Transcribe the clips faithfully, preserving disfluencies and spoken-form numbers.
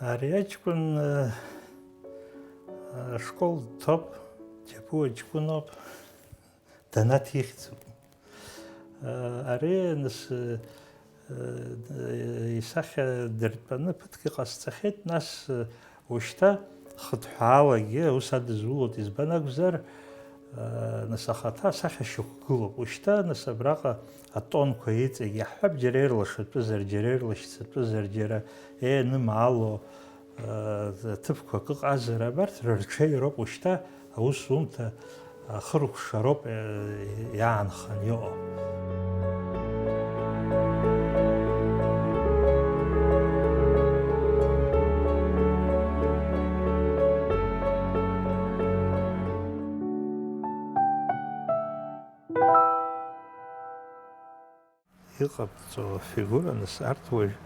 Ари аҷкәын, э, ашкол дҭоуп, џьапуа ҷкәыноуп, Данаҭ ихьӡуп. Э, ари, нас, э, э, исахьа дыртәаны ԥыҭк иҟасҵахьеит, нас, э, ушьҭа хыҭҳәаалагьы аус адызулоит, избан акәзар, э, нас ахаҭа асахьа шьақәгылоуп. Ушьҭа, нас, абраҟа атонқәа иҵегь иаҳҳәап, џьара ирлашатәызар, џьара ирлашьцатәызар, џьара еинымаало, э, ҭыԥқәак ыҟазар, абарҭ рырҽеироуп ушьҭа аусумҭа ахыркәшароуп, э, иаанхан иҟоу. Иҟабҵо фигура, нас, арҭ уажә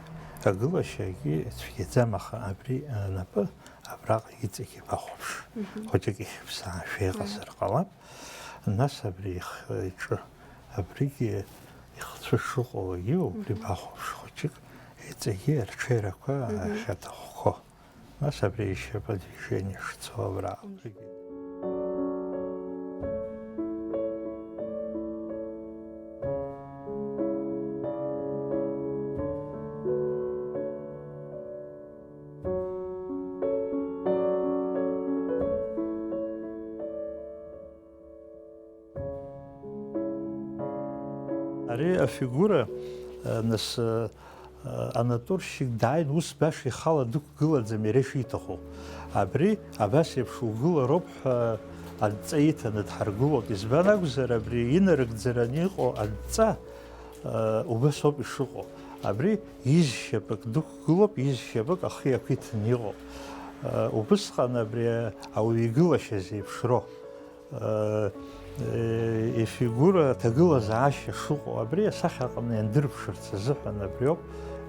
агылашьагьы цәгьаӡам, аха абри анапы абраҟа иҵегь ибахәаԥш. Мгм. Хәыҷык ихьыԥсаашәа иҟазар ҟалап. Нас абри ихы-иҿы, абригьы ихцәы шыҟоугьы убри Мгм. бахәаԥш, хәыҷык иҵегьы арҽеирақәа Мгм. ахьаҭахқәо. Нас абри ишьапы движение шцо абраҟа. Ари афигура, э, нас, э, анатурщик дааин, ус баша ихала дықәгылаӡам иара ишиҭаху. Абри абас еиԥш угылароуп ҳәа адҵа иҭаны дҳаргылоит. Избан акәзар, абри инарыгӡараны иҟоу адҵа, э, убас ауп ишыҟоу. Абри изшьапык дықәгылоуп, изшьапык ахы иақәиҭын иҟоуп. Э, убысҟан абри ауаҩы игылашьа зеиԥшроу. Э, э, ифигура аҭагылазаашьа шыҟоу, абри асахьа аҟны иандырԥшырц азыҳәан абриоуп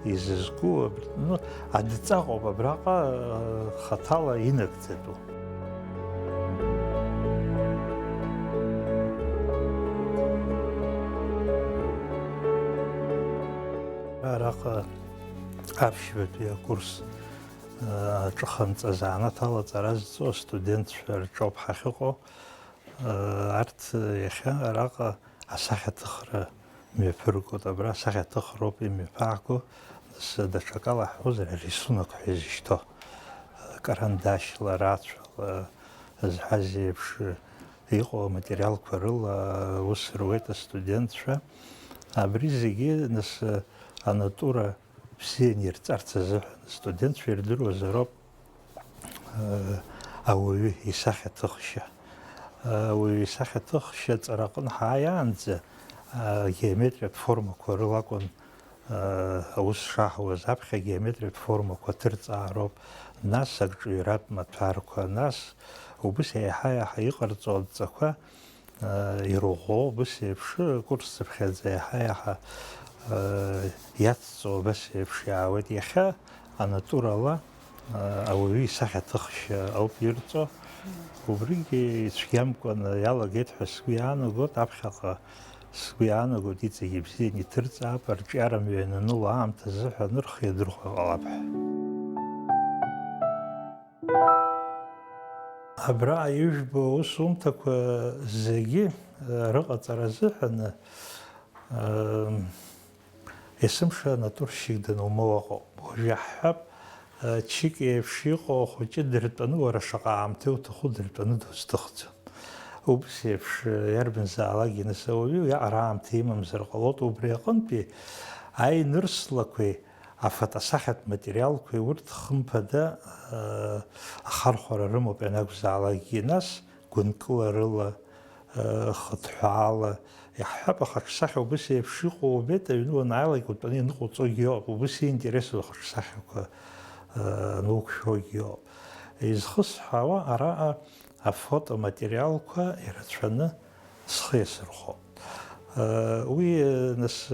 изызку, абри, ну, адҵаҟоуп абраҟа, э, хаҭала инагӡатәу. Араҟа аԥшьбатәи акурс, э, аҿыханҵа занааҭ алаҵара зҵо астудентцәа рҿоуп ҳахьыҟоу. Арҭ иахьа араҟа асахьаҭыхра мҩаԥыргоит, абра асахьаҭыхроуп имҩаԥааго, нас даҽакала ҳҳәозар, арисунок ҳәа изышьҭоу, карандашьла, рацәала зҳәаз еиԥш, иҟоу аматериалқәа рыла аус руеит астудентцәа. Абри зегьы, нас, анатура бзианы ирҵарц азыҳәан, астудентцәа ирдыруазароуп, э, ауаҩы исахьаҭыхшьа. Ауаҩы исахьаҭыхшьа аҵараҟны ҳааиаанӡа, э, геометриатә формақәа рылакәын, э, аус шаҳуаз. Аԥхьа геометриатә формақәа ҭырҵаароуп, нас акҿыҩратә маҭәарқәа, нас убыс еиҳа-еиҳа иҟарҵо адҵақәа, э, ирӷәӷәоу, убыс еиԥш, курсцыԥхьаӡа иаҳа-иаҳа, э, иацҵоу абас еиԥш иаауеит. Иахьа анатурала, э, ауаҩы исахьаҭыхшьа ауп ирҵо. Убригьы ицәгьамкәаны иалагеит ҳәа сгәы иаанагоит, аԥхьаҟа сгәы иаанагоит, иҵегь ибзианы иҭырҵаап, арҿиара мҩа иананыло аамҭазы ҳәа нырхы иадырхәа ҟалап ҳәа. Абра ижәбо аусумҭақәа зегьы, э, рыҟаҵара азыҳәан, э, есымша натурщик данумоу ыҟоуп. Уажә иаҳҳәап, э, чик еиԥш иҟоу ахәыҷы дыртәаны, уара шаҟа аамҭа иуҭаху дыртәаны дузҭыхӡом. Убас еиԥш, э, иарбанзаалакгьы нас ауаҩы уиаҟара аамҭа имамзар ҟалоит, убри аҟынтәи аинырслақәеи афотосахьатә материалқәеи урҭ хымԥада, э, ахархәара рымоуп ианакәзаалакгьы, нас гәынкыларыла, э, хыҭҳәаала, иаҳҳәап, ахаҿсахьа убыс еиԥш иҟоу убеит, аҩны уанааилак утәаны ианыҟауҵогьы ыҟоуп, убыс иинтересу ахаҿсахьақәа, э, ануқәшәогьы ыҟоуп. Изхысҳәаауа араҟа афотоматериалқәа ирацәаны схы иасырхәо. Уи, нас,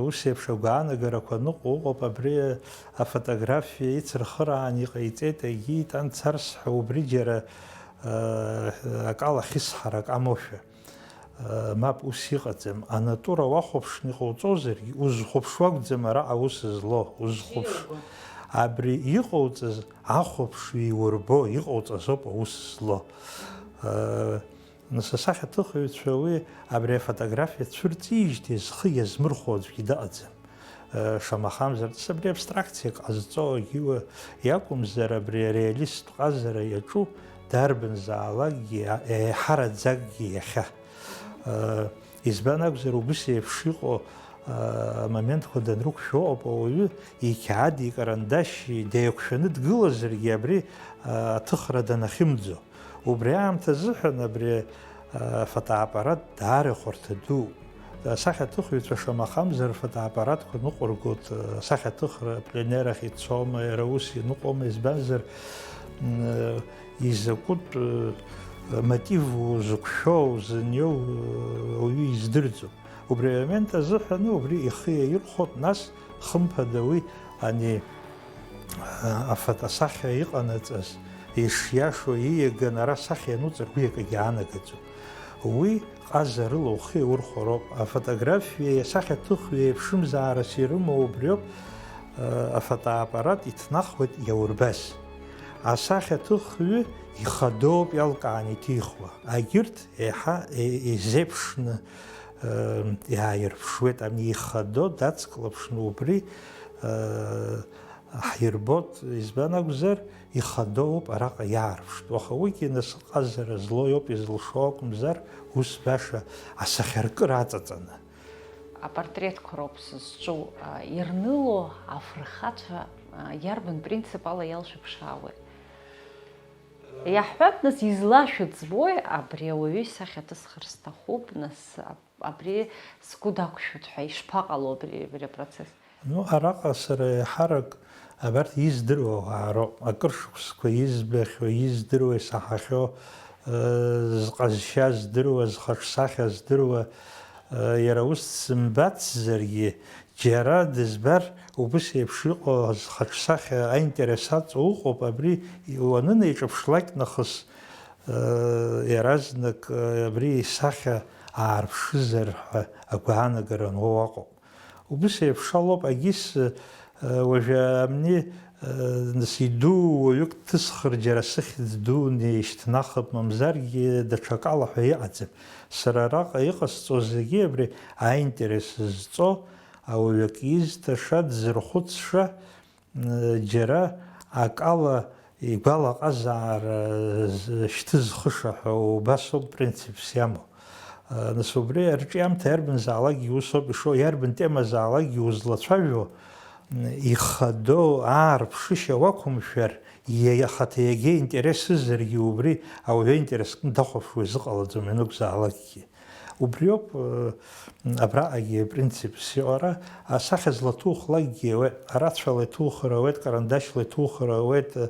ус еиԥш агәаанагарақәа ныҟәо ыҟоуп, абри афотографиа ицырхыраан иҟаиҵеит, егьи итан царс ҳәа, убри џьара акала хьысҳарак амоушәа. Мап, ус иҟаӡам. Анатура уахәаԥшны иҟауҵозаргьы, узхәаԥшуа акәӡам араҟа аус злоу, узхәаԥш-, Абри иҟауҵаз ахәаԥшҩы иурбо, иҟауҵаз ауп аус злоу. Нас асахьаҭыхҩцәа уи абри афотографиа цәырҵижьҭеи зхы иазмырхәо аӡәгьы дыҟаӡам. Шамахамзар, ҵас абри абстракциак ҟазҵо агьиуа иакәымзар, абри ареалисттә ҟазара иаҿу дарбанзаалакгьы, еиҳараӡакгьы иахьа. Избан акәзар, убыс еиԥш иҟоу амоментқәа данрықәшәо ауп ауаҩы иқьаад, икарандашь деиқәшәаны дгылазаргьы абри аҭыхра данахьымӡо. Убри аамҭазыҳәан абри афотоаппарат даара ихәарҭа дууп. Асахьаҭыхҩцәа шамахамзар рфотоаппаратқәа ныҟәыргоит, асахьаҭыхра апленерахь ицома, иара ус иныҟәома, избанзар, изакәытә мотив узықәшәоу, узыниоу ауаҩы издырӡом. Убри амомент азыҳәаны убри ихы иаирхәоит, нас хымԥада уи ани афотосахьа иҟанаҵаз ишиашоу ииаган ара асахьа иануҵар, уи акгьы аанагаӡом. Уи ҟазарыла ухы иаурхәароуп. Афотографиеи асахьаҭыхҩы еиԥшымзаарас ирымоу убриоуп, афотоаппарат иҭнахуеит иаурбаз. Асахьаҭыхҩы ихадоуп иалкааны иҭихуа. Агьырҭ еиҳа изеиԥшны иааирԥшуеит, ани ихадоу дацклаԥшны убри ҳирбоит, избан акәзар, ихадоуп араҟа иаарԥштәу. Аха уигьы нас ҟазара злоу иоуп изылшо акәымзар, ус баша асахьаркыра аҵаҵаны. Апортретқәа роуп сызҿу, ирныло афырхацәа иарбан принцип ала иалшәыԥшаауеи? Иаҳҳәап, нас, излашәыӡбои абри ауаҩы исахьа ҭысхыр сҭахуп, нас, аб-, абри сгәы дақәшәоит ҳәа ишԥаҟало абри, абри апроцесс? Ну, араҟа сара еиҳарак абарҭ издыруа ауаа роуп, акыр шықәсқәа избахьоу, издыруа, исаҳахьоу, э, зҟазшьа здыруа, зхаҿсахьа здыруа, э, иара ус дсымбацзаргьы, џьара дызбар, убыс еиԥш иҟоу зхаҿсахьа аинтерес аҵоу ыҟоуп, абри уанынеиҿаԥшлак нахыс, э, иаразнак, э, абри исахьа аарԥшызар ҳәа агәаанагара ануоу аҟоуп. Убыс еиԥш алоуп, агьыс, э, уажәы амни, э, нас идуу уаҩык дҭысхыр џьара сыхьӡ дуны ишьҭнахып, мамзаргьы даҽакала ҳәа иҟаӡам. Сара араҟа иҟасҵо зегьы абри аинтерес зҵо, ауаҩ акы изҭаша, дзырхәыцша, џьара акала игәалаҟазаара шьҭызхыша ҳәа убасоуп принципс иамоу. Нас убри арҿиамҭа иарбанзаалакгьы усоуп ишо, иарбан темазаалакгьы узлацәажәо, ихадоу аарԥшышьа уақәымшәар, иа-, ахаҭа иагьа интересызаргьы убри ауаҩы аинтерес кны дахәаԥшуа изыҟалаӡом ианакәзаалакгьы. Убриоуп, э, абраҟагьы апринципс иҟоу ара, асахьа злаҭухлакгьы ауеит, арацәала иҭухыр ауеит, карандашьла иҭухыр ауеит, э,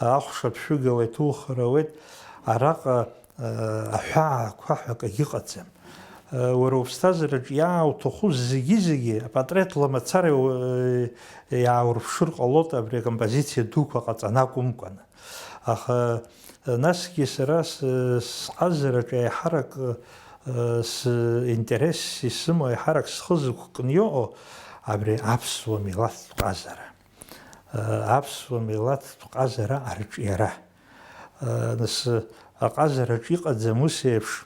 ахәша ԥшәыгала иҭухыр ауеит, араҟа, э, аҳәаақәа ҳәа акагьы ыҟаӡам. Э, уара уԥсҭазаараҿ иаауҭаху зегьы-зегьы апатреҭла мацара иу-, э, иааурԥшыр ҟалоит абри акомпозициа дуқәа ҟаҵаны акәымкәаны. Аха, насгьы сара с-, сҟазараҿы еиҳарак, э, синтерес исымоу, еиҳарак схы зықәкны иҟоу абри аԥсуа милаҭтә ҟазара. Э, аԥсуа милаҭтә ҟазара арҿиара. Э, нас, аҟазараҿы иҟаӡам ус еиԥш,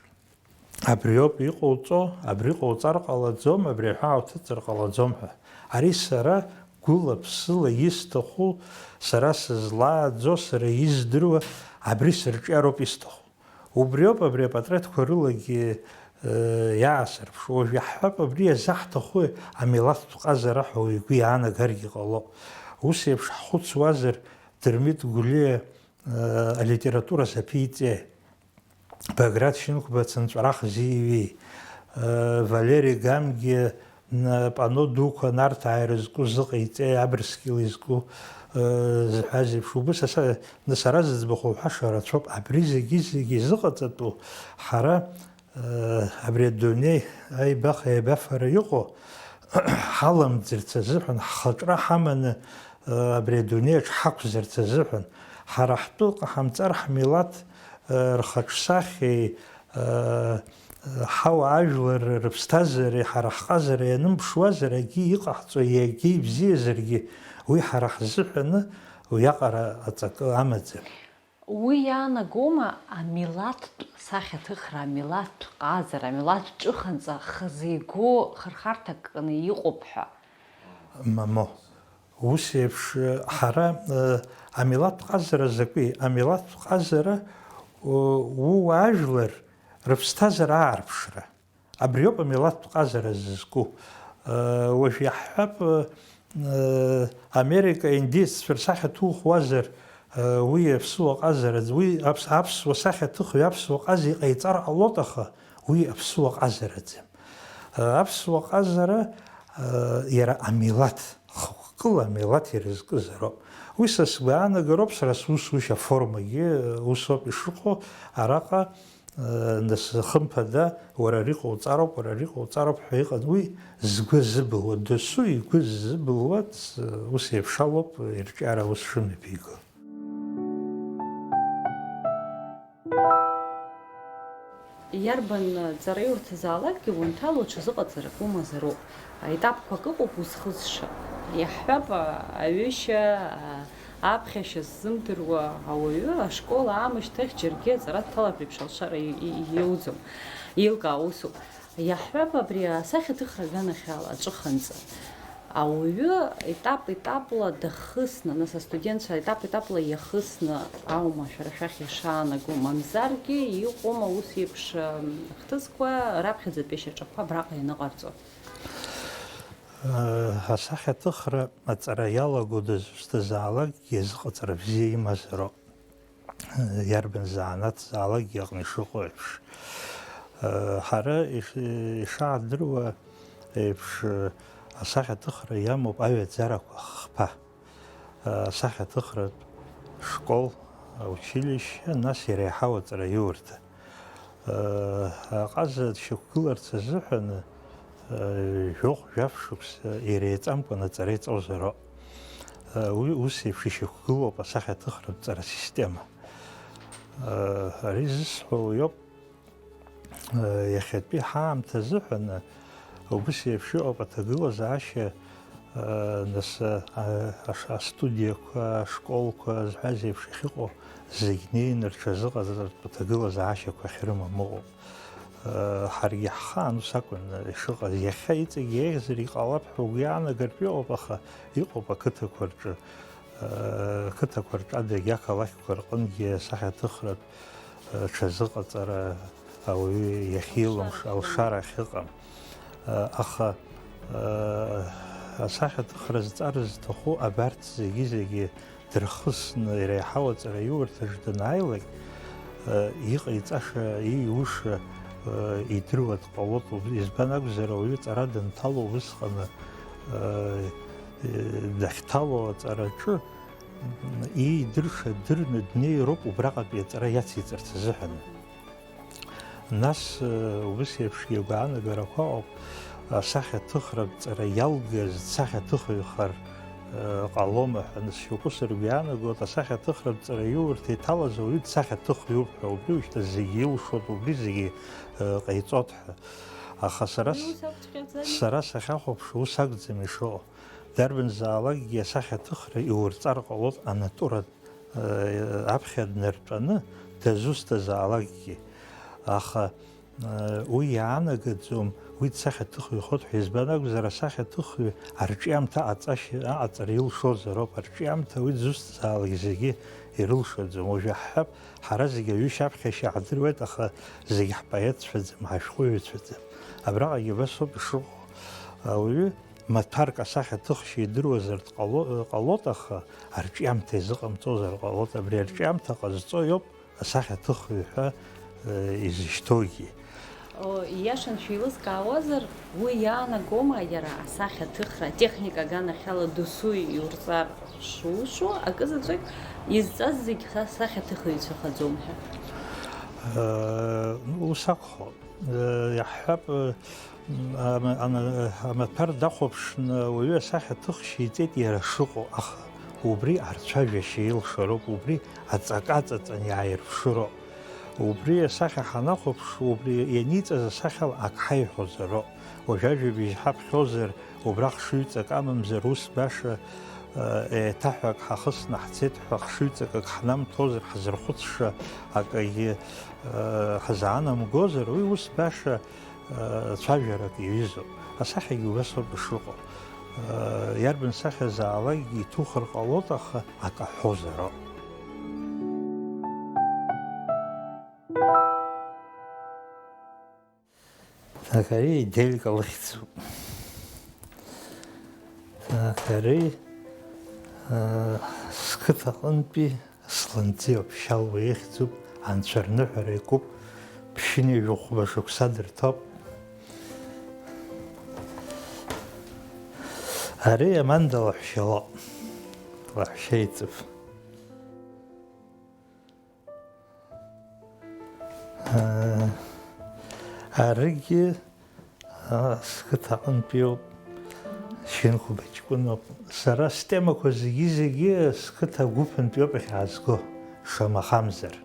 абриоуп иҟоуҵо, абри ҟауҵар ҟалаӡом, абри аҳәаа уҭыҵыр ҟалаӡом ҳәа. Ари сара гәыла-ԥсыла исҭаху, сара сызлааӡо, сара издыруа, абри сырҿиароуп исҭаху. Убриоуп абри апатреҭқәа рылагьы, э, иаасырԥшу. Уажә иаҳҳәап, абри иазаҳҭаху амилаҭтә ҟазара ҳәа уаҩ игәы иаанагаргьы ҟалоуп. Ус еиԥш ҳхәыцуазар, Дырмит Гәлиа, э, алитература заԥиҵеи? Баграт Шьынқәба цынҵәарах зиҩи, э, Валери Гамгиа н-, пано дуқәа Нарҭаа ирызку зыҟаиҵеи, Абрскьыл изку, э, зҳәаз еиԥш, убыс аса-, ны сара зыӡбахә уҳәаша рацәоуп. Абри зегьы-зегьы изыҟаҵатәу ҳара, э, абри адунеи аибаха-еибафара иҟоу ҳаламӡырц азыҳәан, ҳхаҿра ҳаманы, э, абри адунеиаҿ ҳақәзарц азыҳәан, ҳара ҳтәы ҟаҳамҵар, ҳмилаҭ, э, рхаҿсахьеи, э, Ҳауаажәлар рыԥсҭазаареи ҳара ҳҟазареи ианымԥшуазар, егьи иҟаҳҵо, егьи ибзиазаргьы, уи ҳара ҳзыҳәаны уиаҟара аҵакы амаӡам. Уи иаанагома амилаҭтә сахьаҭыхра, амилаҭтә ҟазара, амилаҭтә ҿыханҵа хазы игоу хырхарҭак кны иҟоуп ҳәа? Мамоу. Ус еиԥш, ҳара, э, амилаҭтә ҟазара закәи? Амилаҭтә ҟазара, у-, ууаажәлар рыԥсҭазаара аарԥшра. Абриоуп амилаҭтә ҟазара зызку. Э, уажә иаҳҳәап, э, Америка индиеццәа рсахьа ҭухуазар, э, уи аԥсуа ҟазара, уи аԥс-, аԥсуа сахьаҭыхҩы аԥсуа ҟаза иҟаиҵар ҟалоит, аха уи аԥсуа ҟазараӡам. Э, аԥсуа ҟазара, э, иара амилаҭ, хықәкыла амилаҭ ирызкызароуп. Уи са сгәаанагароуп, сара сусушьа аформагьы, э, усоуп ишыҟоу, араҟа, э, нас, хымԥада, уара ари ҟауҵароуп, уара ари ҟауҵароуп ҳәа иҟан. Уи згәы зыбылуа, досу игәы зыбылуа, ус еиԥш алоуп ирҿиара аус шымҩаԥиго. Иарбан ҵараиурҭазаалакгьы уанҭало, ҽазыҟаҵарак умазароуп. Аетапқәак ыҟоуп узхызша. Иаҳҳәап, аҩышьа, аԥхьашьа ззымдыруа ауаҩы ашкол аамышьҭахь џьаргьы аҵара дҭалартә еиԥш алшара и-, и-, иоуӡом, еилкаау усуп. Иаҳҳәап, абри асахьаҭыхра аганахьала аҿыханҵа. Ауаҩы етап-етапла дахысны, нас астудентцәа етап-етапла иахысны аума шәара шәахь ишаанаго, мамзаргьы иҟоума ус еиԥш, м, ахҭысқәа раԥхьаӡатәи ашьаҿақәа абраҟа ианыҟарҵо? Э, асахьаҭыхра аҵара иалаго дызусҭазаалакгьы иазыҟаҵара бзиа имазароуп. Иарбан занааҭзаалакгьы аҟны ишыҟоу еиԥш. Ҳара иш-, ишаадыруа еиԥш, асахьаҭыхра иамоуп аҩаӡарақәа хԥа. Асахьаҭыхратә школ, аучилишьче, нас иреиҳау аҵараиурҭа. Аҟаза дшьақәгыларц азыҳәан, жәохә-жәаф шықәса иреиҵамкәан аҵара иҵозароуп. Уи ус еиԥш ишьақәгылоуп асахьаҭыхратә ҵара система. Ари зысҳәо уиоуп, иахьатәи ҳаамҭа азыҳәан убыс еиԥш иҟоуп аҭагылазаашьа, нас, аш-, астудиақәа, ашколқәа зҳәаз еиԥш иахьыҟоу зегь неины рҽазыҟаҵартә аҭагылазаашьақәа ахьрымам ыҟоуп. Ҳаргьы ҳхаан ус акәын ишыҟаз. Иахьа иҵегь еиӷьзар иҟалап ҳәа угәы иаанагартә иҟоуп, аха иҟоуп ақыҭақәа рҿы, ақыҭақәа рҿы адагьы ақалақьқәа рҟынгьы асахьаҭыхратә ҽазыҟаҵара ауаҩы иахьилымш алшара ахьыҟам. Аха асахьаҭыхра зҵара зҭаху абарҭ зегьы-зегьы дырхысны иреиҳау аҵараиурҭаҿ данааилак, иҟаиҵаша, ииуша идыруа дҟалоит. Избан акәзар, ауаҩы ҵара данҭало усҟан, дахьҭало аҵараҿы, иидырша дырны днеироуп убраҟатәи аҵара иациҵарц азыҳәан. Нас, э, убыс еиԥш иагәаанагарақәа ыҟоуп, асахьаҭыхратә ҵара иалгаз дсахьаҭыхыҩхар, э, ҟалома ҳәа, нас шьоукы сыргәы иаанагоит, асахьаҭыхратә ҵараиурҭа иҭалаз ауаҩы дсахьаҭыхҩуп ҳәа, убри ушьҭа зегьы илшоит, убри зегьы, э, ҟаиҵоит ҳәа. Аха сара с-, Уи ус акәҵәҟьаӡами? Сара сахьахәаԥшуа ус акәӡам ишыҟоу. Дарбанзаалакгьы асахьаҭыхра иурҵар ҟалоит анатуратә, э, аԥхьа днартәаны дазусҭазаалакгьы. Аха, э, уи иаанагаӡом, уи дсахьаҭыхҩхоит ҳәа. Избан акәзар, асахьаҭыхҩы арҿиамҭа аҟаҵашьа, аҟаҵара илшозароуп. Арҿиамҭа уи дзусҭазаалак зегьы ирылшаӡом. Уажәы ҳҳәап, ҳара зегьы аҩышьа аԥхьашьа ҳдыруеит, аха зегь ҳпоетцәаӡам, ҳашәҟәыҩҩцәаӡам. Абраҟагьы абас ауп ишыҟоу. Ауаҩы маҭәарк асахьаҭыхшьа идыруазар дҟало-, ҟалоит, аха арҿиамҭа изыҟамҵозар ҟалоит. Абри арҿиамҭа ҟазҵо иоуп асахьаҭыхҩы ҳәа, э, изышьҭоугьы. О, ииашан шәеилызкаауазар, уи иаанагома иара асахьаҭыхра атехника аганахьала досу иурҵар шушо, акы заҵәык изҵаз зегь са-, сахьаҭыхыҩцәахаӡом ҳәа? Э, ну, ус акәхоит. Э, иаҳҳәап, э, ама-, ана-, амаҭәар дахәаԥшны ауаҩы асахьаҭыхшьа иҵеит иара шыҟоу, аха убри арцәажәашьа илшароуп, убри аҵак аҵаҵан иааирԥшыроуп. Убри асахьа ҳанахәаԥш, убри ианиҵаз асахьала ак ҳаиҳәозароуп. Уажә ажәабжь ҳаԥхьозар, убра хшыҩҵак амамзар, ус баша, еиҭаҳәак ҳахысны ҳцеит ҳәа хшыҩҵак ак ҳнамҭозар, ҳзырхәыцша акагьы, ҳзаанамгозар, уи ус баша цәажәарак иаҩызоуп. Асахьагьы убас ауп ишыҟоу. Иарбан сахьазаалакгьы иҭухыр ҟалоит, аха ак аҳәозароуп. Ари иделька лыхьӡуп. Ари, а, сқыҭа аҟынтәи Асланӡиа Ԥшьалуа ихьӡуп, анцәа рныҳәара икуп, ԥшьынҩажәи хәба шықәса дырҭоуп. Ари Аманда лаҳәшьа лоуп, лаҳәшьа иҵыԥ. Аригьы, а, сқыҭа аҟынтәиоуп, шьынқәба ҷкәыноуп. Сара стемақәа зегьы-зегьы сқыҭа агәыԥынтәиоуп иахьаазго, шамахамзар.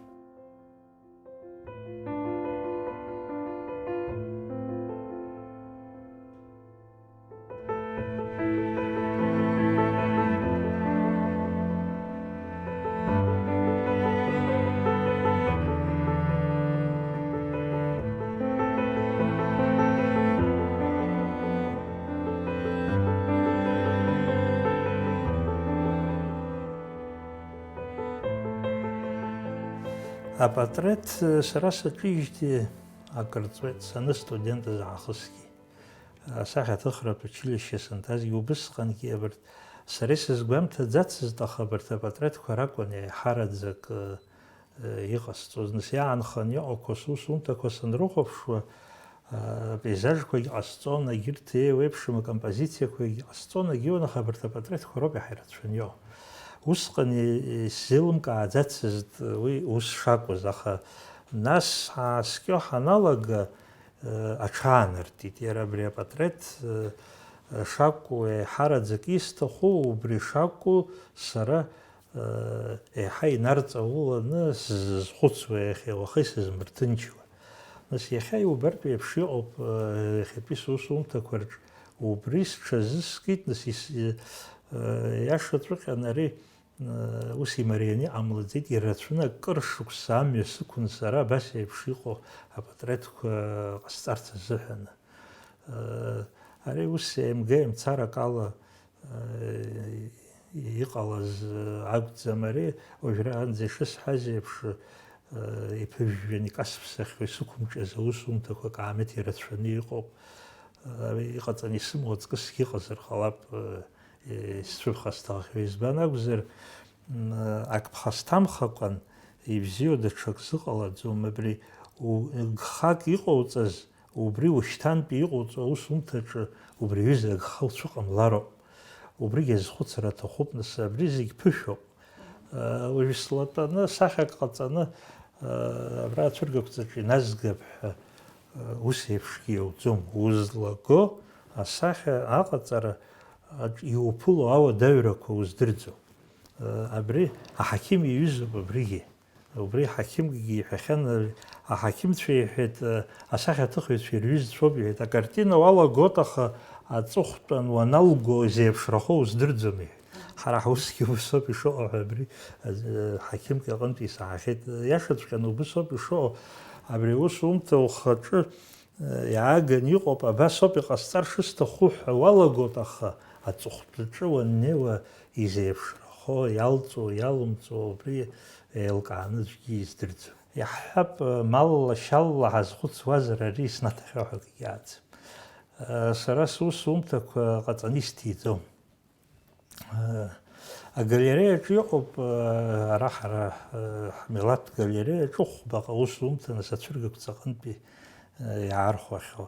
Апатреҭ сара саҿижьҭеи акыр ҵуеит, саныстудентыз аахысгьы. Асахьаҭыхратә училишьче санҭазгьы убысҟангьы абарҭ, сара исызгәамҭаӡацызт, аха абарҭ апатреҭқәа ракәын еиҳараӡак, э, иҟасҵоз. Нас иаанханы иҟақәоу сусумҭақәа санрыхәаԥшуа, э, апейзажқәагь ҟасҵон, егьырҭ еиуеиԥшым акомпозициақәагь ҟасҵон, егьиуан, аха абарҭ апатреҭқәа роуп иаҳа ирацәаны иҟоу. Усҟан и-, исзеилымкааӡацызт уи ус шакәыз, аха нас ҳааскьо ҳаналага, аҽаанартит. Иара абри апатреҭ шакәу еиҳараӡак исҭаху, убри шакәу сара еиҳа инарҵауланы сзызхәыцуа иахьа уаха исызмырҭынчуа. Нас иахьа иубартә еиԥш иҟоуп, иахьатәи сусумҭақәа рҿ убри сҽазыскит, нас ис-, иашаҵәҟьаны ари Ус имарианы иҟамлаӡеит, ирацәаны акыр шықәса амҩа сықәын сара абас еиԥш иҟоу апатреҭқәа ҟасҵарц азыҳәан. Ари ус еимга-еимцарак ала иҟалаз акәӡам, ари уажәраанӡа ишысҳәаз еиԥш, иԥыжәжәан икасԥсахьоу исықәымҿиаз аусумҭақәа акаамеҭ ирацәаны иҟоуп. Иҟаҵаны исымоу аҵкысгьы ыҟазар ҟалап, исцәыԥхасҭахьоу. Избан акәзар, м, ак ԥхасҭамхакәан, ибзиоу даҽак зыҟалаӡом. Абри у-, гхак иҟоуҵаз, убри ушьҭантәи иҟоуҵо аусумҭаҿы убри аҩыза агха уцәыҟамлароуп. Убригь азхәыцра аҭахуп, нас, абри зегь ԥышәоуп. Уажә слатәаны, сахьак ҟаҵаны, абра ацәыргақәҵаҿы иназгап ҳәа, ус еиԥшгьы иауӡом. Узлаго асахьа аҟаҵара аҿ иуԥыло ауадаҩрақәа уздырӡом. Абри аҳақьым иҩызоуп абригьы. Убри ҳақьымкгьы иҳәахьан, аҳақьымцәа иҳәеит, асахьаҭыхҩцәа ирҩызцәоуп иҳәеит, акартина уалагоит, аха аҵыхәтәан уаналго изеиԥшрахо уздырӡом иҳәеит. Ҳара ҳусгьы убыс ауп ишыҟоу ҳәа абри, э, ҳақьымк иҟынтә исаҳахьеит. Иашаҵәҟьаны убыс ауп ишыҟоу. Абри аусумҭа ухаҿы, э, иааган иҟоуп, абас ауп иҟасҵар шысҭаху ҳәа уалагоит, аха аҵыхәтәаҿы уаннеиуа изеиԥшрахо, иалҵуа, иалымҵуа, убри еилкааны аӡәгьы издырӡом. Иаҳҳәап, малла-шьалла ҳазхәыцуазар, ари иснаҭахьоу ҳәа акгьы ааӡам. Сара сусумҭақәа ҟаҵаны исҭиӡом. Агалереиаҿы иҟоуп, ара ҳара, ҳмилаҭтә галереиаҿы хәбаҟа усумҭа, нас ацәыргақәҵа аҟынтәи иаархәахьоу.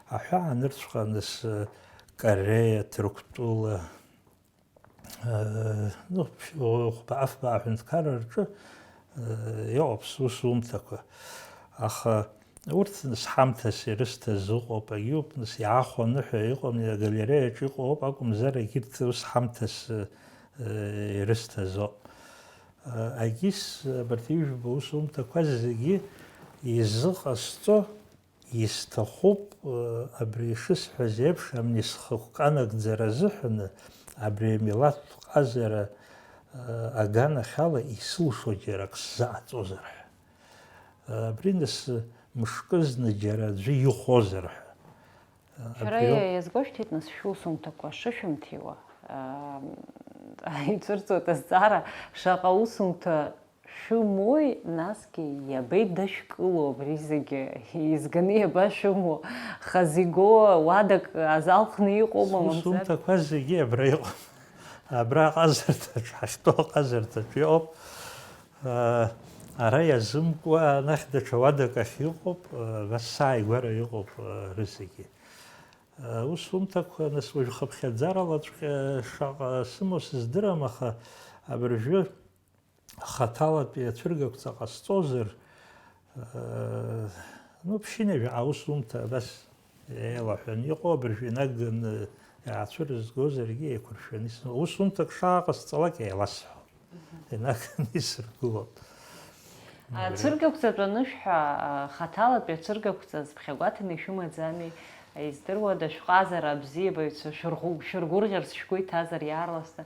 Аҳәаа анырцәҟа, нас Кореа, Ҭырқәтәыла, Э, ну, хәба-, афба аҳәынҭқарра рҿы, э, иҟоуп сусумҭақәа. Аха урҭ нас ҳамҭас ирысҭаз ыҟоуп, агьоуп, нас иаахәаны ҳәа иҟам, агалереиаҿ иҟоуп акәымзар, егьырҭ ус ҳамҭас, э, ирысҭаз ыҟоуп. Э, агьыс, абарҭ ҩажәба усумҭақәа зегьы Изыҟасҵо, исҭахуп, э, абри ишысҳәаз еиԥш, амни схықәкы анагӡара азыҳәаны, абри амилаҭтә ҟазара, э, аганахьала исылшо џьара ак сзаҟаҵозар ҳәа. Э, абри нас, э, мышкызны џьара аӡәы ихәозар ҳәа. Э, Шәара абри иа-, иазгәышәҭеит, нас, шәусумҭақәа шышәымҭиуа, аа, ицәырҵуеит азҵаара, шаҟа усумҭа шәымои, насгьы иабеидашәкыло абри зегьы, еизганы иабашәымоу, хазы игоу уадак азалхны иҟоума, мамзар? Сусумҭақәа зегьы абра иҟоуп. Абра аҟазарҭаҿ, ҳахьтәоу аҟазарҭаҿ иҟоуп. Ара иазымкуа, анахь даҽа уадак ахь иҟоуп, абас сааигәара иҟоуп рызегьы. Аусумҭақәа, нас, уажә хыԥхьаӡаралаҵәҟьа шаҟа сымоу сыздырам, аха абыржәы хаҭалатәи ацәыргақәҵа ҟасҵозар, ну, ԥшьынҩажәа аусумҭа абас еилаҳәан иҟоу, абыржәы инаганы иаацәырызгозаргьы еиқәыршәаны исымоуп. Усумҭак шааҟасҵалак еиласҳәон. Инаганы исыргылон. Ацәыргақәҵатә анышәҳәа, хаҭалатәи ацәыргақәҵа зԥхьагәаҭаны ишәымаӡами? Издыруада, шәҟазара абзиабаҩцәа шәыргәырӷьарц шәгәы иҭазар иаарласны?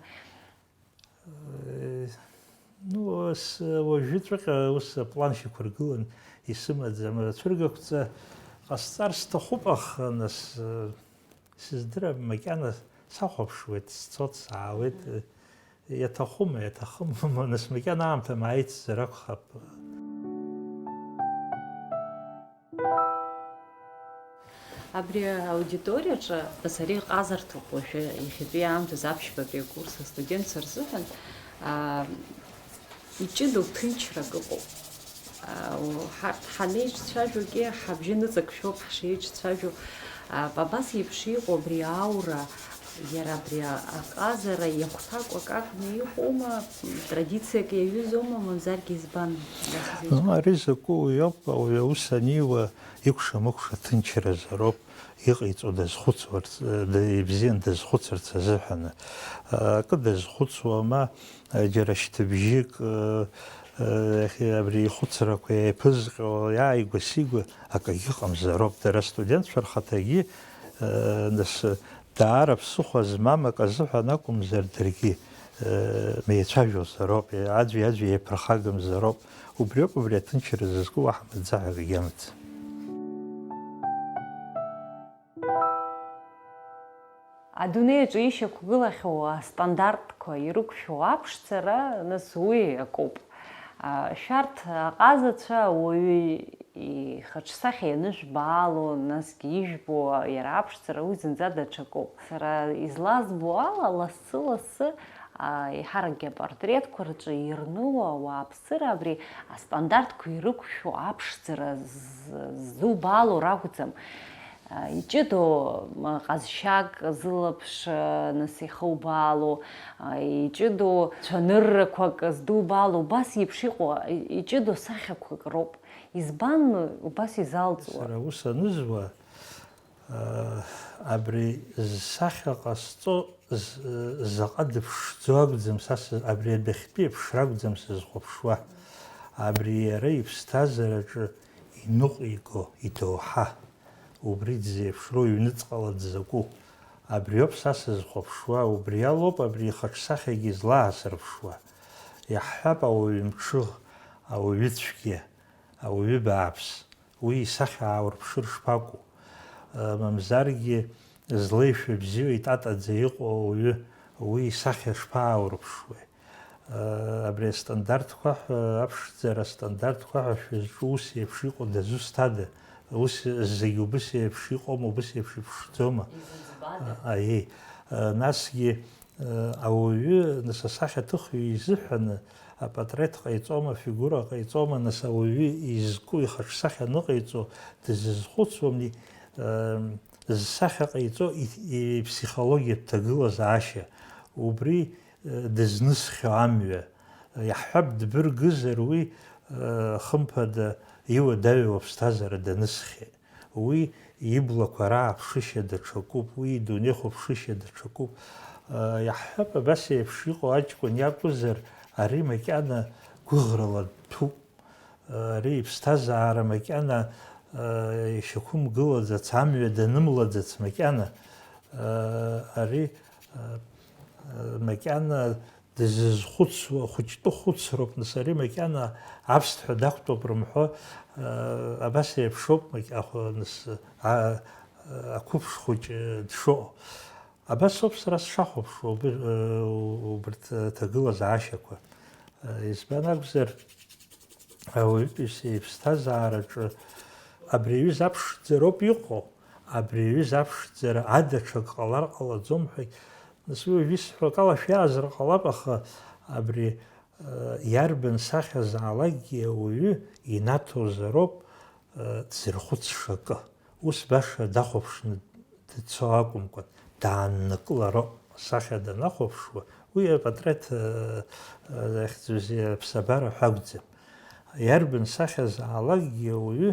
Э, ну, ус, уажәыҵәҟьа ус аплан шьақәыргылан исымаӡам. Ацәыргақәҵа ҟасҵар сҭахуп, аха, нас, э, сыздырам, макьана сахәаԥшуеит, сцоит, саауеит. Э, иаҭахума, иаҭахымма, нас макьана аамҭа мааицзар акәхап. Абри аудиториаҿы, нас, ари ҟазарҭоуп уажәы иахьатәи аамҭазы аԥшьбатәи акурс астудентцәа рзыҳәан, аа, иҷыдоу ҭынчрак ыҟоуп. Аа, ҳарҭ ҳанеиҿцәажәогьы ҳабжьы ныҵакшәоуп ҳшеиҿцәажәо. Аа, абас еиԥш иҟоу абри аура, иара абри аҟазара иахәҭакәак акәны иҟоума, традициак иаҩызоума, мамзаргьы избан? Ну, ари закәу иоуп, ауаҩы аус аниуа, икәша-мыкәша ҭынчразароуп, иҟаиҵо дазхәыцуарц, ибзиан дазхәыцырц азыҳәаны. Акы дазхәыцуама, џьара шьҭыбжьык, абри ихәыцрақәа еиԥызҟьо, иааигәа-сигәа акагьы ыҟамзароуп. Дара астудентцәа рхаҭагьы, нас, даара ԥсыхәа змам акы азыҳәан акәымзар, даргьы, э, меицәажәозароуп, аӡәи-аӡәи еиԥырхагамзароуп. Убриоуп, убри аҭынчра зызку уаҳа маӡа ҳәа акгьы амаӡам. Адунеи аҿы ишьақәгылахьоу астандартқәа ирықәшәо аԥшӡара, нас, уи акоуп. А, шәарҭ аҟазацәа, ауаҩы ихаҿсахьа ианышәбаало, насгьы ижәбо иара аԥшӡара, уи зынӡа даҽакоуп. Сара излазбо ала, лассы-лассы, а, еиҳаракгьы апортретқәа рҿы ирныло ауааԥсыра абри астандартқәа ирықәшәо аԥшӡара з-, ззубаало ракәӡам. А, иҷыдоу, м, ҟазшьак зылаԥш, а, нас ихубаало, а, иҷыдоу цәаныррақәак здубаало, убас еиԥш иҟоу, а, иҷыдоу сахьақәак роуп. Избан убас изалҵуа? Сара ус анызуа, а, абри зсахьа ҟасҵо з-, заҟа дыԥшӡоу акәӡам са сы-, абри адәахьтәи аԥшра акәӡам сызхәаԥшуа. Абри иара иԥсҭазаараҿы иныҟәиго идоуҳа. Убри дзеиԥшроу, иҩныҵҟала дзакәу. Абриоуп са сызхәаԥшуа, убри алоуп абри ихаҿсахьагьы злаасырԥшуа. Иаҳҳәап, ауаҩы мҽыӷ, ауаҩы цәгьа, ауаҩы бааԥс. Уи исахьа ааурԥшыр шԥакәу? Мамзаргьы злеишәа бзиоу итатаӡа иҟоу ауаҩы уи исахьа шԥааурԥшуеи? Абри астандартқәа ҳәа, аԥшӡара астандартқәа ҳәа шәызҿу ус еиԥш иҟоу дазусҭада? Ус зегь убыс еиԥш иҟоума, убыс еиԥш иԥшӡома? Изызбада? Аиеи. Насгьы, ауаҩы, нас, асахьаҭыхҩы изыҳәаны апатреҭ ҟаиҵома, афигура ҟаиҵома, нас, ауаҩы изку, ихаҿсахьа аныҟаиҵо дызызхәыцуамни, зсахьа ҟаиҵо и-, иԥсихологиатә ҭагылазаашьа, убри дызнысхьоу амҩа. Иаҳҳәап, дбыргызар уи, хымԥада, иуадаҩу аԥсҭазаара данысхьеит. Уи иблақәа рааԥшышьа даҽакуп, уи идунеихәаԥшышьа даҽакуп. Иаҳҳәап, абас еиԥш иҟоу аҷкәын иакәзар, ари макьана гәыӷрала дҭәуп. Ари иԥсҭазаара макьана ишьақәымгылаӡац, амҩа данымлаӡац макьана, ари макьана дызызхәыцуа хәыҷтәы хәыцроуп, нас, ари макьана аԥсҭҳәа дақәтәоуп рымҳәо, абас еиԥшоуп, нас, ақәыԥш хәыҷ дшыҟоу. Абас ауп сара сшахәаԥшуа убырҭ аҭагылазаашьақәа. Избан акәзар, ауаҩытәыҩса иԥсҭазаараҿы абри аҩыза аԥшӡароуп иҟоу, абри аҩыза аԥшӡара ада ҽак ҟалар ҟалаӡом ҳәа, нас уи уажә исҳәо акала шәиаазар ҟалап, аха абри иарбан сахьазаалакгьы ауаҩы инаҭозароуп дзырхәыцша акы. Ус баша дахәаԥшны дцо акәымкәан, дааннакылароуп. Асахьа данахәаԥшуа, уи апатреҭ, э, э, захьӡузеи аԥсабара ҳәа акәӡам. Иарбан сахьазаалакгьы ауаҩы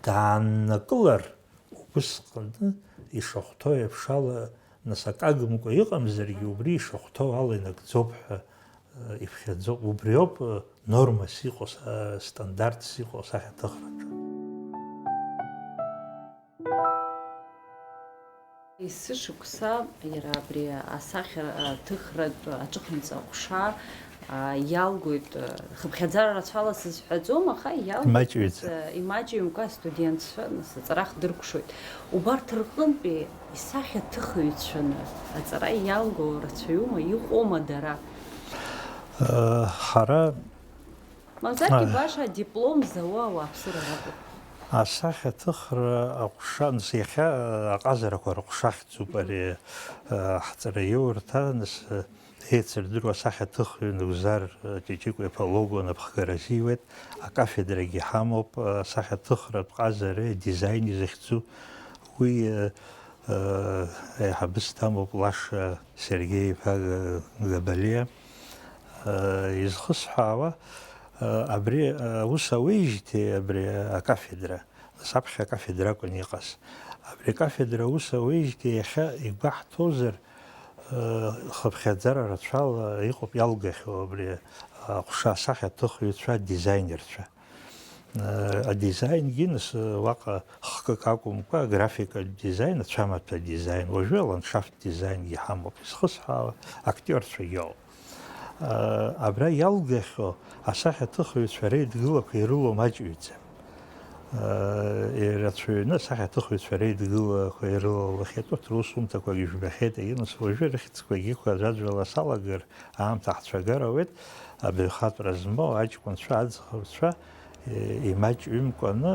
дааннакылар, убысҟаны ишахәҭоу еиԥш ала, нас акы агымкәа иҟамзаргьы, убри ишахәҭоу ала инагӡоуп ҳәа, э, иԥхьаӡоуп. Убриоуп, э, нормас иҟоу, са-, стандартс иҟоу асахьаҭыхраҿы. Есышықәса иара абри асахьа, а, ҭыхратә аҿыхынҵа аҟәша, а, иалгоит, а, хыԥхьаӡара рацәала сызҳәаӡом, аха иалгоит, Имаҷҩӡа. а, имаҷымкәа астудентцәа, нас, аҵара хдыркәшоит. Убарҭ рҟынтәи исахьаҭыхыҩцәаны аҵара иалго рацәаҩума, иҟоума дара? Э, ҳара Мамзаргьы, а, баша адиплом зауа ауааԥсыра ракәым. Асахьаҭыхра аҟәша, нас, иахьа, а, аҟазарақәа рыҟәша ахьӡуп ари, а, ҳҵараиурҭа, нас, а, еицырдыруа асахьаҭыхҩы Нугзар, а, Ҷиҷикәа-иԥа Логуа напхгара азиуеит, акафедрагьы ҳамоуп, а, асахьаҭыхратә ҟазареи адизаини захьӡу. Уи, а, Еиҳабыс дамоуп Лаша Сергеи-иԥа Габалиа. Изхысҳәаауа, абри аус ауеижьҭеи абри акафедра, саԥхьа акафедра акәын иҟаз. Абри акафедра аус ауеижьҭеи иахьа игәаҳҭозар, хыԥхьаӡара рацәала иҟоуп иалгахьоу абри аҟәша асахьаҭыхҩцәа, адизаинерцәа. Адизаингьы, нас, уаҟа хкык акәымкәа, аграфикатә дизаин, ацәамаҭәа дизаин, уажәы аландшафт дизаингьы ҳамоуп, изхысҳәаауа актиорцәагьы ауп. Абра иалгахьоу асахьаҭыхҩцәа реидгылақәа ирылоу маҷҩӡам. Ирацәаҩны асахьаҭыхҩцәа реидгылақәа ирылалахьеит, урҭ русумҭақәагьы жәбахьеит, егьи, нас, уажәы рыхьӡқәагьы аӡәаӡәала салагар, аамҭа ҳцәагар ауеит, абаҩхатәра змоу аҷкәынцәа, аӡӷабцәа, е, имаҷҩымкәаны,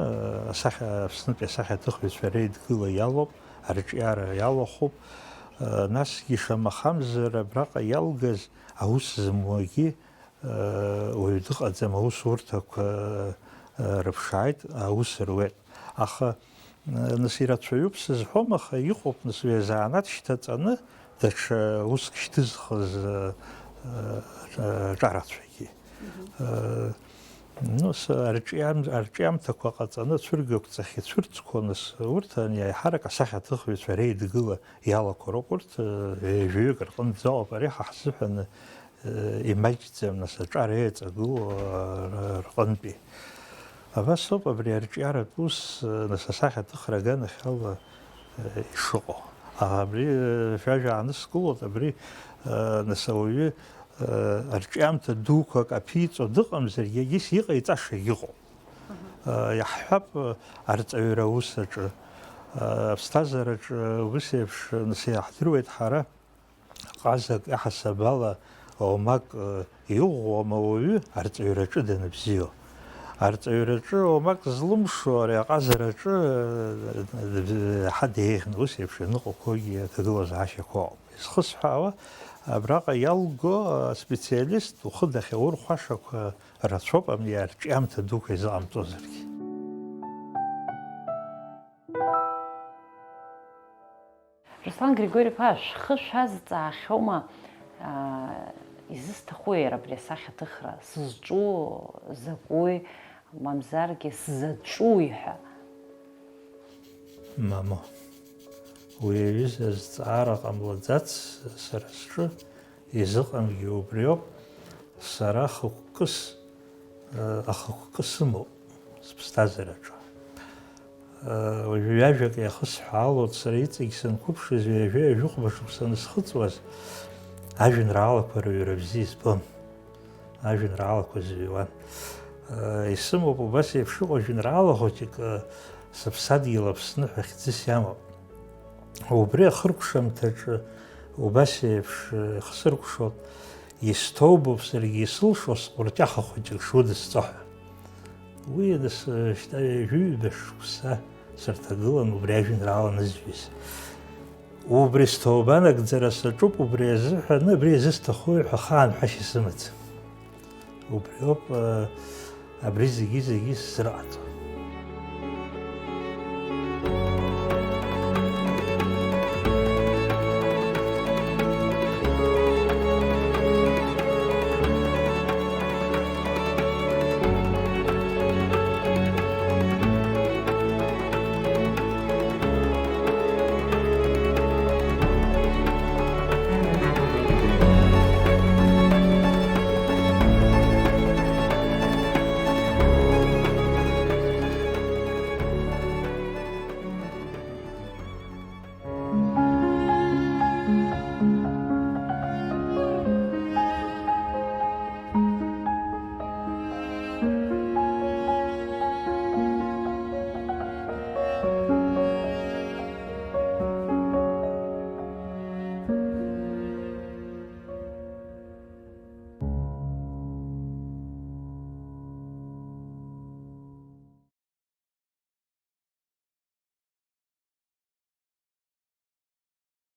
асахьа-, Аԥснытәи асахьаҭыхҩцәа реидгыла иалоуп, арҿиара иалахәуп. Е, насгьы шамахамзар абраҟа иалгаз аус змуагьы, е, уаҩ дыҟаӡам, аусурҭақәа, е, рыԥшааит, аус руеит. Аха Нас ирацәаҩуп сызҳәом, аха иҟоуп, нас, уи азанааҭ шьҭаҵаны даҽа уск шьҭызхыз, э, э, ҿарацәагьы. Э, ну, с-, арҿиам-, арҿиамҭақәа ҟаҵаны цәыргақәҵахь ицәырҵқәо, нас, урҭ ани аиҳарак асахьаҭыхҩцәа реидгыла иалақәа роуп, урҭ, э, ҩажәаҩык рҟынӡоуп, ари ҳа ҳзыҳәаны имаҷӡам, нас, аҿар еиҵагылоу рҟынтәи. Абас ауп абри арҿиаратә ус, нас, асахьаҭыхра аганахьала ишыҟоу. Абри шәажәа ааныскылоит, абри, нас, ауаҩы арҿиамҭа дуқәак аԥиҵо дыҟамзаргьы, егьыс иҟаиҵашагь ыҟоуп. Иаҳҳәап, арҵаҩра аус аҿы, аԥсҭазаараҿы ус еиԥш, нас, иаҳдыруеит ҳара. Ҟазак иаҳасабала омак, э, иӷәӷәам ауаҩы арҵаҩраҿы даныбзиоу. Арҵаҩраҿы омак злымшо ари аҟазараҿы, э, иаҳа деиӷьны ус еиԥш ианыҟақәоугьы аҭагылазаашьақәа ыҟоуп. Изхысҳәаауа, абраҟа иалго аспециалист ухы дахьаурхәашақәа рацәоуп, абни арҿиамҭа дуқәа изыҟамҵозаргьы. Руслан Григорьев, шәхы шәазҵаахьоума, аа, изысҭаху иара абри асахьаҭыхра, сызҿу закәи, мамзаргьы сзаҿуи ҳәа? Мамоу, уи аҩыза азҵаара ҟамлаӡац сара сҿы, изыҟамгьы убриоуп, сара хықәкыс, ахықәкы сымоуп. сыԥсҭазаараҿы. Уажәы ҩажәак иахысҳәаалоит, сара иҵегь санқәыԥшыз, ҩажәи ҩажәихәба шықәса анысхыҵуаз, ажәеинраалақәа рыҩра бзиа избон. Ажәеинраалақәа зыҩуан. Исымоуп убас еиԥш иҟоу ажәеинраала хәыҷык, Сыԥсадгьыл Аԥсны ҳәа хьӡыс иамоуп. Убри ахыркәшамҭаҿы убас еиԥш ихсыркәшоит, исҭоубоуп саргьы исылшо сҟәырҷаха хәыҷык шудысҵо ҳәа. Уи аныс шьҭа ҩажәи ҩба шықәса сырҭагылан убри ажәеинраала анызҩыз. Убри сҭоуба нагӡара саҿуп, убри азыҳәаны абри иазысҭахуи ҳәа ахаан ҳәашьа сымаӡам. Убриоуп, э, абри зегьы-зегьы сзырҟаҵо.